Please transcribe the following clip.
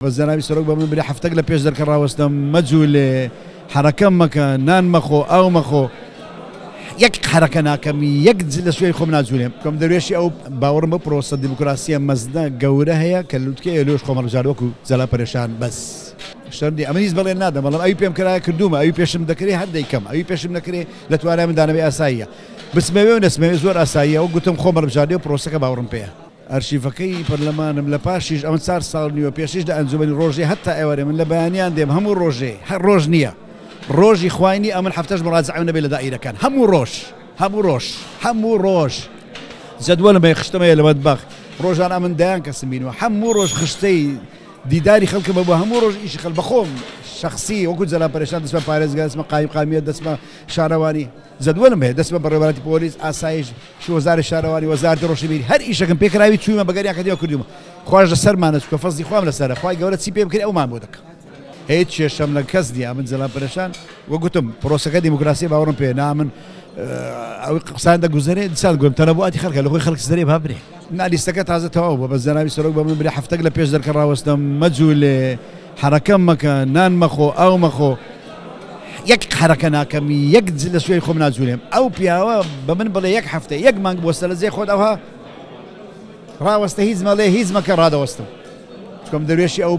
بەس جەنابی سەرۆک بە من برێ هەفتەک لە پێش دەرکە ڕاوەستم مەجولێ حەرەکەم مەکە نان مەخۆ ئاو مەخۆ یەک حەرەکە ناکەم یەک لە شوێنی خۆم ناجولێم کەم دەروێشی ئەو باوەڕم بە پرۆسە دیموکراسیە مەزنە گەورە هەیە کە لوتکەیە لۆش خۆم هەڵبژارد وەکو جەلال پەرێشان بەس شەرم نیە ئەمن هیچ بەڵێن نادەم بەڵام ئەوی پێم کرایە کردوومە ئەوی پێشم دەکرێ هەر دەیکەم ئەوی پێشم نەکرێ لە توانای من دانەبێ ئاساییە بچمەوێ و نەچمەوێ زۆر ئاساییە وەک گوتم خۆم هەڵبژاردیە و پرۆسەکە باوەڕم پێیە. ئەرشیفەکەی پەرلەمانم لە پاشیش ئەمە چار ساڵ نیوە پێشیش لە ئەنجومەنی ڕۆژێ هەتا ئێوارێ من لە بەیانیان دێم هەموو ڕۆژێ هەر ڕۆژ نییە ڕۆژی خوای نییە ئەمن هەفتەش مڕاجعەم نەبێ لە دائیرەکان هەموو ڕۆژ هەموو ڕۆژ هەموو ڕۆژ جەدوەلم هەیە خشتەم هەیە لە مەتبەخ ڕۆژان ئەمن دەیان کەسم بینوە هەموو ڕۆژ خشتەی دیداری خەڵکم هەبوو هەموو ڕۆژ ئیشی خەڵک بەخۆم شەخسی وەکو جەلال پەرێشان دەچمە پارێزگا دەچمە قایمقامیەت دەچمە شارەوانی جەدوەلم هەیە دەچمە بەڕێوەبەرایەتی پۆلیس ئاسایش وەزارەتی شارەوانی وەزارەتی ڕۆشنبیری هەر ئیشەکم پێکراوی چوویمە بەگەریان کردیمە کردوومە خواش لەسەرمانە چونکە فەزلی خوام لەسەرە خوای گەورە چی پێ بکرێ ئەومان بۆ دەکا هیچ کێشەم لە کەس نییە من جەلال پەرێشان وەک گوتم پرۆسەکە دیموکراسیە باوەڕم پێ نا من ئەوی قسان دەگوزەرێ دیسان گوتم تەنەبوعاتی خەڵکە لە خۆی خەڵک زەرێ با برێ نا لیستەکە تازە تەواو بووە بەس جەنابی سەرۆک بە من برێ هەفتەک لە پێش دەرکە ڕاوەستم مەجولێ حەرەکەم مەکە نان مەخۆ ئاو مەخۆ یەک حەرەکە ناکەم یەک لە شوێنی خۆم ناجولێم ئەو پیاوە بە من بڵێ یەک هەفتە یەک مانگ بوەستە لە جێ خۆت ئەوها ڕاوەستە هیچ مەڵێ هیچ مەکە ڕادەوەستم چکم دەروێشی ئەو.